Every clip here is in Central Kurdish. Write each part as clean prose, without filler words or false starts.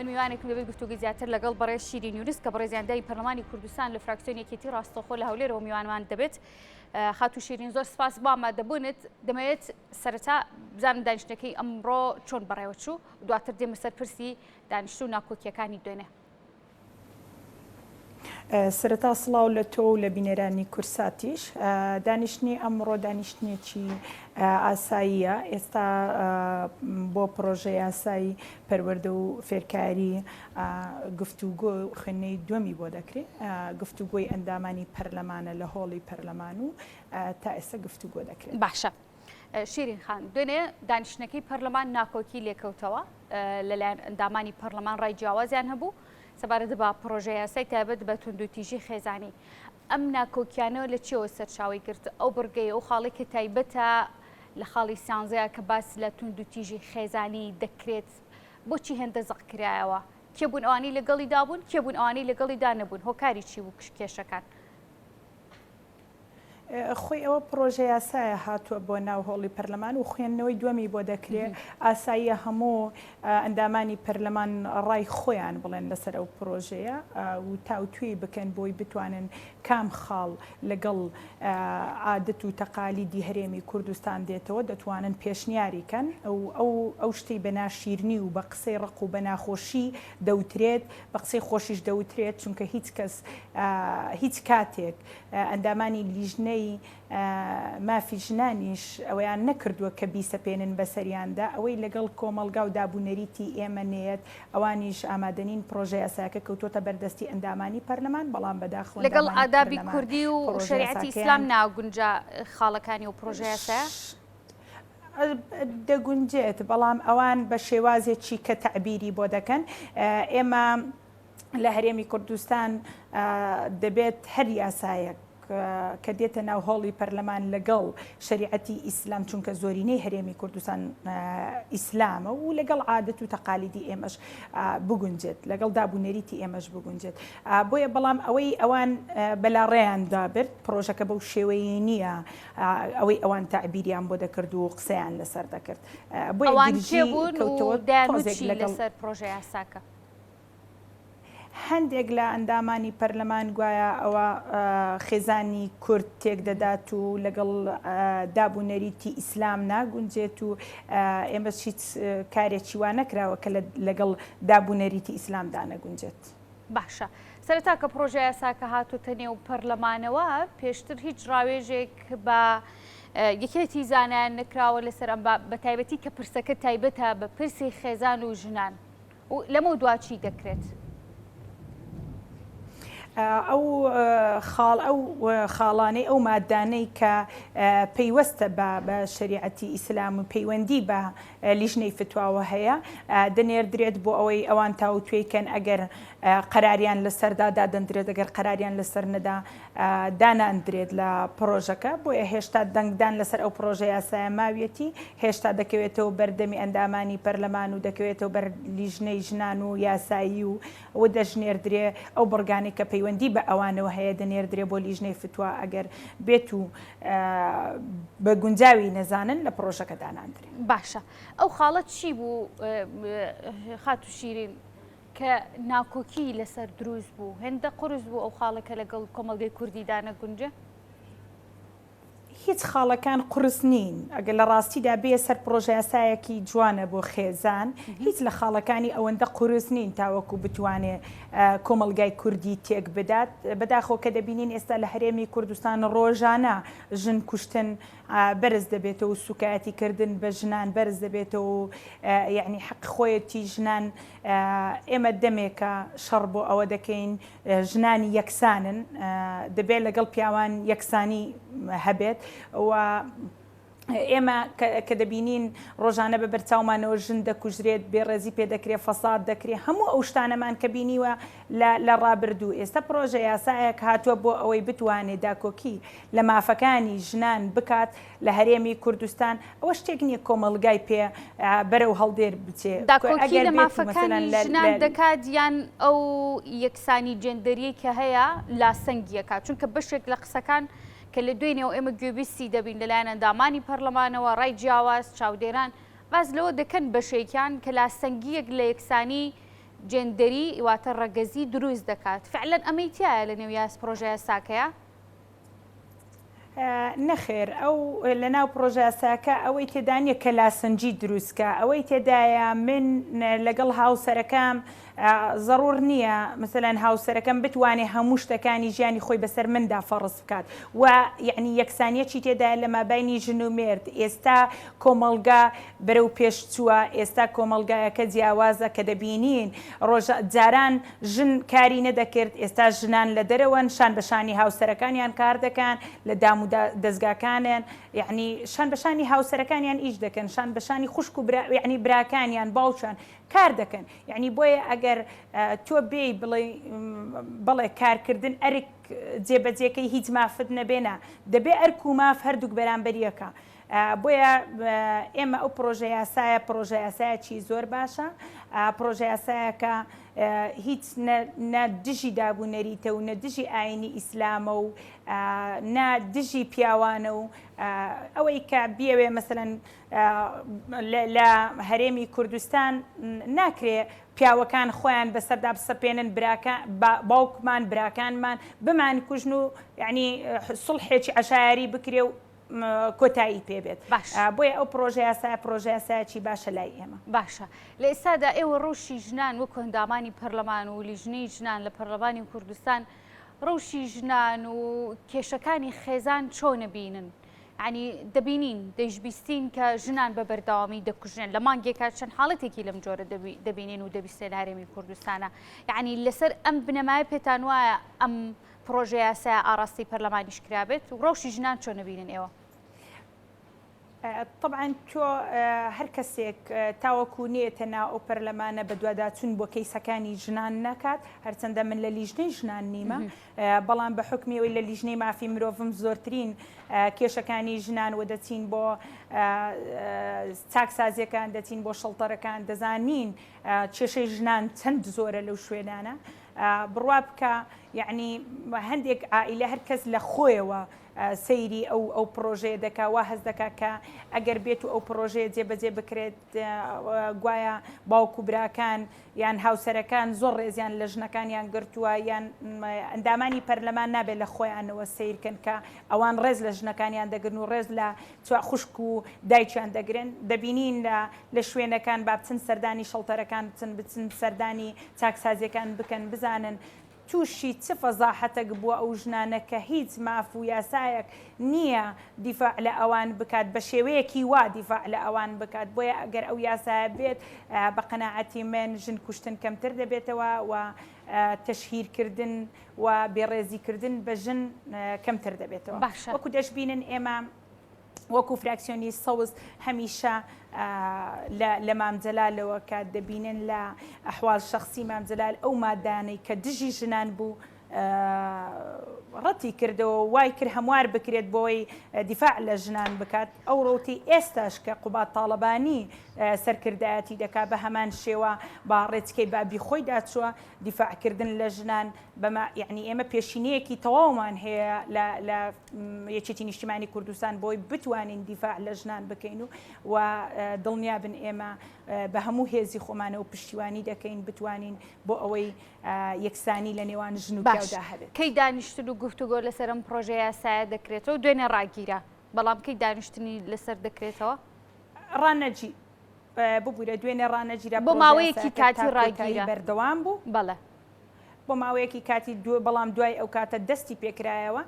من میوانێکم دەبێت گفتوگوی زیاتر لەگەڵ بەڕێز شیرین یونس کە بەڕێزی ئەندامی پەرلەمانی کوردستان لە فراکسیۆنی یەکێتی ڕاستەوخۆ لە هەولێرەوە میوانمان دەبێت. خاتوو شیرین زۆر سپاس بۆ ئامادەبوونت. دەمەوێت سەرەتا بزانم دانیشتنەکەی ئەمڕۆ چۆن بەڕێوەچوو، دواتر دێمە سەر پرسی دانیشتن و ناکۆکییەکانی دوێنێ. سەرەتا سڵاو لە تۆ و لە بینەرانی کورساتیش. دانیشتنی ئەمڕۆ دانیشتنێکی ئاساییە. ئێستا بۆ پڕۆژە یاسای پەروەردە و فێرکاری گفتوگۆ خوێندنەی دووەمی بۆ دەکرێ. گفتوگۆی ئەندامانی پەرلەمانە لە هۆڵی پەرلەمان و تا ئێستا گفتوگۆ دەکرێت. باشە شیرین خان، دوێنێ دانیشتنەکەی پەرلەمان ناکۆکی لێکەوتەوە، لەلایەن ئەندامانی پەرلەمان ڕای جیاوازیان هەبوو سەبارەت بە پڕۆژە یاسای تایبەت بە توندوتیژی خێزانی. ئەم ناکۆکیانە لە چیەوە سەرچاوەی گرت؟ ئەو بڕگەی ئەو خاڵێک کە تایبەتە لە خاڵی سیانزەیە کە باس لە توندوتیژی خێزانی دەکرێت، بۆچی هێندە زەق کرایەوە؟ کێ بوون ئەوانەی لەگەڵیدا بوون، کێ بوون ئەوانەی لەگەڵیدا نەبوون؟ هۆکاری چی بوو کێشەکان؟ خۆی ئەوە پڕۆژە یاسایە هاتووە بۆ ناو هۆڵی پەرلەمان و خوێندنەوەی دووەمی بۆ دەکرێ، ئاساییە هەموو ئەندامانی پەرلەمان ڕای خۆیان بڵێن لەسەر ئەو پڕۆژەیە و تاوتوێی بکەن بۆی بتوانن کام خاڵ لەگەڵ عادەت و تەقالیدی هەرێمی کوردستان دێتەوە دەتوانن پێشنیاری کەن و ئەو ئەو شتەی بە ناشیرنی و بە قسەی ڕەق و بە ناخۆشی دەوترێت بە قسەی خۆشیش دەوترێت چونکە هیچ کەس هیچ کاتێک ئەندامانی لیژنەی مافی ژنانیش ئەوەیان نەکردووە کە بیسەپێنن بەسەریاندا، ئەوەی لەگەڵ کۆمەڵگا و دابونەریتی ئێمە نەیەت، ئەوانیش ئامادەنین، پڕۆژەیاساکە کەوتووەتە بەردەستی ئەندامانی پەرلەمان، بەڵام بەداخەوە لەگەڵ ئەندامانی ئادابی پەرلەمان کوردی و شەریعەتی پڕۆژەیاساکەیان ئیسلام ناگونجا خاڵەکانی ئەو پڕۆژەیاسایە؟ دەگونجێت، بەڵام ئەوان بە شێوازێکی کە تەعبیری بۆ دەکەن، ئێمە لە هەرێمی کوردستان دەبێت هەر یاسایەک کە دێتە ناو هۆڵی پەرلەمان لەگەڵ شەریعەتی ئیسلام چونکە زۆرینەی هەرێمی کوردستان ئیسلامە و لەگەڵ عادەت و تەقالیدی ئێمەش بگونجێت لەگەڵ داب و نەریتی ئێمەش بگونجێت بۆیە بەڵام ئەوەی ئەوان بەلاڕێیاندا برد پرۆژەکە بەو شێوەیە نییە ئەوەی ئەوان تەعبیریان بۆ دەکرد و قسەیان لەسەر دەکرد بۆیە ئەوان کێ گرژی بوون و کەوتەوە دەیانوت تۆزێک چی لەگەڵ لەسەر پرۆژە یاساکە؟ هەندێک لە ئەندامانی پەرلەمان گوایە ئەوە خێزانی کورد تێکدەدات و لەگەڵ داب و نەریتی ئیسلام ناگونجێت و ئێمەش هیچ کارێکی وا نەکراوە کە لەگەڵ داب و نەریتی ئیسلامدا نەگونجێت. باشە سەرەتا کە پڕۆژە یاساکە هاتۆتە نێو پەرلەمانەوە پێشتر هیچ ڕاوێژێک بە یەکێتی زانایان نەکراوە لەسەر ئەم بە تایبەتی کە پرسەکە تایبەتە بە پرسی خێزان و ژنان و لەمەو دوا چی دەکرێت؟ ئەو خاڵ ئەو خاڵانەی ئەو مادانەی کە پەیوەستە بە بە شەریعەتی ئیسلام و پەیوەندی بە لیژنەی فتواوە هەیە دەنێردرێت بۆ ئەوەی ئەوان تاوتوێی کەن ئەگەر قەراریان لەسەردا دادەندرێت ئەگەر قەراریان لەسەر نەدا داناندرێت لە پڕۆژەکە، بۆیە هێشتا دەنگدان لەسەر ئەو پڕۆژە یاسایە ماویەتی، هێشتا دەکەوێتەوە بەر دەمی ئەندامانی پەرلەمان و دەکەوێتەوە بەر لیژنەی ژنان و یاسایی و و دەشنێردرێ ئەو بڕگانەی کە پەیوەندی بە ئەوانەوە هەیە دەنێردرێ بۆ لیژنەی فتوا ئەگەر بێت و بە گونجاوی نەزانن لە پڕۆژەکە داناندرێ. باشە ئەو خاڵە چی بوو خاتوو شیرین؟ کە ناکۆکی لەسەر دروست بوو، هێندە قورس بوو ئەو خاڵە کە لەگەڵ کۆمەڵگەی کوردیدا نەگونجێ؟ هیچ خاڵەکان قورس نین، ئەگەر لە ڕاستیدا بێیە سەر پڕۆژەیاسایەکی جوانە بۆ خێزان، هیچ لە خاڵەکانی ئەوەندە قورس نین تاوەکو بتوانێ کۆمەڵگای کوردی تێک بدات، بەداخەوە کە دەبینین ئێستا لە هەرێمی کوردستان ڕۆژانە ژن کوشتن بەرز دەبێتەوە و سوکایەتی کردن بە ژنان بەرز دەبێتەوە و یەعنی حەق خۆیەتی ژنان ئێمە دەمێکە شەڕ بۆ ئەوە دەکەین ژنانی یەکسانن دەبێت لەگەڵ پیاوان یەکسانی هەبێت و ئێمە کە دەبینین ڕۆژانە بە بەرچاومانەوە ژن دەکوژرێت بێڕێزی پێ دەکرێت فەساد دەکرێت هەموو ئەو شتانەمان کە بینیوە لە ڕابردوو ئێستا پرۆژە یاسایەک هاتووە بۆ ئەوەی بتوانێت داکۆکی لە مافەکانی ژنان بکات لە هەرێمی کوردستان، ئەوە شتێک نییە کۆمەڵگای پێ بەرەو هەڵدێر بچێ. داکۆکی ئەگەر لە بێت و مەسەلەن مافەکانی لە ژنان دەکات یان ئەو یەکسانی جێندەریەی کە هەیە لاسەنگی ئەکات؟ چونکە بەشێک لە قسەکان کە لە دوێنێوە ئێمە گوێبیستی دەبین لەلایەن ئەندامانی پەرلەمانەوە، ڕای جیاواز، چاودێران باس لەوە دەکەن بەشێکیان کە لاسەنگییەک لە یەکسانی. جێندەری واتە ڕەگەزی دروست دەکات فعلەن ئەمەی تیایە لە نێو یاس پڕۆژە یاساکەیا؟ نەخێر ئەو لەناو پڕۆژەیاساکە ئەوەی تێدا نییە کە لاسەنجی دروست کا، ئەوەی تێدایە من لەگەڵ هاوسەرەکەم زەڕوور نییە مەسەلەن هاوسەرەکەم بتوانێ هەموو شتەکانی ژیانی خۆی بەسەر مندا فەڕز بکات و یەعنی یەکسانیەکی تێدایە لە مابەینی ژن و مێرد ئێستا کۆمەڵگا بەرەو پێش چووە ئێستا کۆمەڵگایەکە جیاوازە کە دەبینین ڕۆژە جاران ژن کاری نەدەکرد ئێستا ژنان لە دەرەوەن شان بە شانی هاوسەرەکانیان کار دەکەن لە دام و دەزگاکانن یەعنی شان بە شانی هاوسەرەکانیان ئیش دەکەن شان بە شانی خوشک و برا یەعنی براکانیان باوکیان کار دەکەن یەعنی بۆیە ئەگەر تۆ بێی بڵێی بەڵێ کارکردن ئەرک جێبەجێکەی هیچ مافت نەبێ نا دەبێ ئەرک و ماف هەردووک بەرامبەر یەکە بۆیە ئێمە ئەو پڕۆژە یاسایە پڕۆژە یاسایەکی زۆر باشە پڕۆژە یاسایەکە هیچ نە دژی داب و نەریتە و نە دژی ئاینی ئیسلامە و نە دژی پیاوانە و ئەوەی کە بیەوێ مەسەلەن لە هەرێمی کوردستان ناکرێ پیاوەکان خۆیان بەسەردا بسەپێنن براکە باوکمان براکانمان بمانکوژن و یعنی سوڵحێکی عەشایەری بکرێ و کۆتایی پێ بێت. باش. بۆیە ئەو پڕۆژە یاسایە پڕۆژە یاسایەکی باشە لای ئێمە. باشە لە ئێستادا ئێوە ڕەوشی ژنان وەکو ئەندامانی پەرلەمان و لیژنەی ژنان لە پەرلەمانی کوردستان ڕەوشی ژنان و کێشەکانی خێزان چۆن ئەبینن؟ یانی دەبینین دەیشبیستین کە ژنان بە بەردەوامی دەکوژرێن لە مانگێکا چەند حاڵەتێکی لەم جۆرە دەبینین و دەبیستێن لە هەرێمی کوردستانە یعنی لەسەر ئەم بنەمایە پێتان وایە ئەم پڕۆژە یاسایە ئاڕاستەی پەرلەمانیش کرابێت و ڕەوشی ژنان چۆن ئەبینن ئێوە؟ تەبعەن تۆ هەر کەسێک تاوەکو نەیەتە ناو ئەو پەرلەمانە بەدواداچوون بۆ کەیسەکانی ژنان نەکات، هەرچەندە من لە لیژنەی ژنان نیمە، بەڵام بە حوکمی ئەوەی لە لیژنەی مافی مرۆڤم زۆرترین کێشەکانی ژنان و دەچین بۆ چاکسازیەکان دەچین بۆ شەڵتەرەکان دەزانین کێشەی ژنان چەند زۆرە لەو شوێنانە بڕوا بکە یەعنی هەندێک عائیلە هەر کەس لە خۆیەوە سەیری ئەو ئەو پڕۆژەیە دەکا وا هەست دەکا کە ئەگەر بێت و ئەو پڕۆژەیە جێبەجێ بکرێت گوایە باوک و براکان یان هاوسەرەکان زۆر ڕێزیان لە ژنەکانیان گرتووە یان ئەندامانی پەرلەمان نابێت لە خۆیانەوە سەیرکەن کە ئەوان ڕێز لە ژنەکانیان دەگرن و ڕێز لە خوشک و دایکیان دەگرن دەبینین لە لە شوێنەکان با بچن سەردانی شەڵتەرەکان بچن بچن سەردانی چاکسازیەکان بکەن بزانن توشی چ فەزاحەتەک بووە ئەو ژنانە کە هیچ ماف و یاسایەک نییە دیفاع لە ئەوان بکات بە شێوەیەکی وا دیفاع لە ئەوان بکات بۆیە ئەگەر ئەو یاسایە بێت بە قەناعەتی من ژن کوشتن کەمتر دەبێتەوە و تەشهیر کردن و بێڕێزی کردن بە ژن کەمتر دەبێتەوە باشە. وەکو دەشبینن ئێمە وەکو فراکسیۆنی سەوز هەمیشە لە مام جەلالەوە کە دەبینن لە ئەحوال شەخسی مام جەلال ئەو مادانەی کە دژی ژنان بوو ڕەتی کردەوە وای کرد هەموار بکرێت بۆی دیفاع لە ژنان بکات ئەو ڕوتی ئێستاش کە قوباد تاڵەبانی سەرکردایەتی دەکات بە هەمان شێوە بە ڕێچکەی بابی خۆی داچووە دیفاعکردن لە ژنان بەمە یەعنی ئێمە پێشینەیەکی تەواومان هەیە لە لە یەکێتی نیشتیمانی کوردستان بۆی بتوانین دیفاع لە ژنان بکەین و و دڵنیابن ئێمە بە هەموو هێزی خۆمانەوە پشتیوانی دەکەین بتوانین بۆ ئەوەی یەکسانی لە نێوان ژن و باش پیاودا هەبێت. کەی دانیشتن و گفتوگۆ لەسەر ئەم پڕۆژە یاسایە دەکرێتەوە؟ دوێنێ ڕاگیرا، بەڵام کەی دانیشتنی لەسەر دەکرێتەوە؟ ڕانەگی ببورە دوێنێ ڕانەگیرا بۆ پڕۆژە ماوەیەکی یاسایەکە کاتی تا کۆتایی ڕاگیرا. بەردەوام بوو. بەڵێ. بۆ ماوەیەکی کاتی بەڵام دوای ئەو کاتە دەستی پێکرایەوە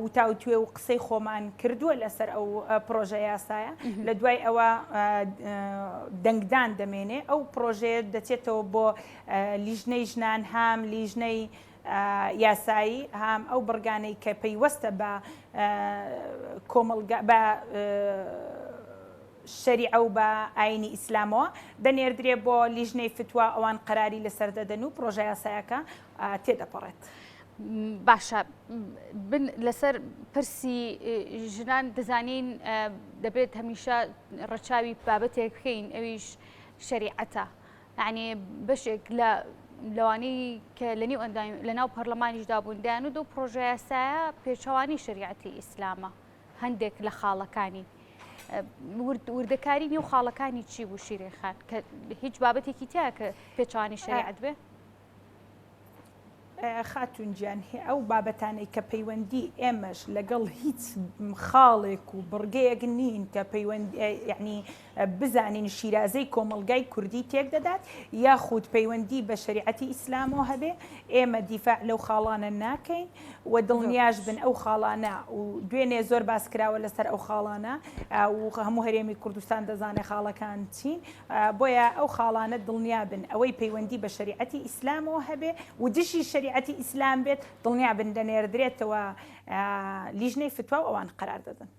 و تاوتوێ و قسەی خۆمان کردووە لەسەر ئەو پڕۆژە یاسایە لە دوای ئەوە دەنگدان دەمێنێ ئەو پڕۆژەیە دەچێتەوە بۆ لیژنەی ژنان هام لیژنەی یاسایی هام ئەو بڕگانەی کە پەیوەستە بە کۆمەڵگا بە شەریعە و بە ئایینی ئیسلامەوە، دەنێردرێ بۆ لیژنەی فتوا، ئەوان قەراری لەسەر دەدەن و پڕۆژەیاسایەکە تێدەپەڕێت. باشە بن لەسەر پرسی ژنان دەزانین دەبێت هەمیشە ڕەچاوی بابەتێک بکەین ئەویش شەریعەتە یعنی بەشێک لە لەوانەی کە لە نێو ئەندام لە ناو پەرلەمانیشدا بوون دایان و دو پڕۆژەیاسایە پێچەوانی شەریعەتی ئیسلامە هەندێک لە خاڵەکانی. وردەکاری نێو خاڵەکانی چی بوو شیرین خان کە هیچ بابەتێکی تیا کە پێچوانی شەریعەت بێ؟ خاتوون گیان ئەو بابەتانەی کە پەیوەندی ئێمەش لەگەڵ هیچ خاڵێک و بڕگەیەک نین کە پەیوەند یعنی بزانین شیرازەی کۆمەڵگای کوردی تێک دەدات یاخود پەیوەندی بە شەریعەتی ئیسلامەوە هەبێ ئێمە دیفاع لەو خاڵانە ناکەین و دڵنیاش بن ئەو خاڵانە و دوێنێ زۆر باس کراوە لەسەر ئەو خاڵانە و هەموو هەرێمی کوردستان دەزانێ خاڵەکان چین بۆیە ئەو خاڵانە دڵنیا بن ئەوەی پەیوەندی بە شەریعەتی ئیسلامەوە هەبێ و دژی شەریعەتی ئیسلام بێت دڵنیا بن دەنێردرێتەوە لیژنەی فتوا و ئەوان قەرار دەدەن.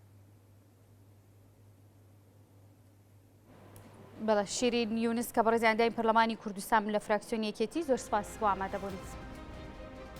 بەڵێ شیرین یونس کە بەڕێزیان ئەندامی پەرلەمانی کوردستان بن لە فراکسیۆنی یەکێتی زۆر سپاس بۆ ئامادەبوونت.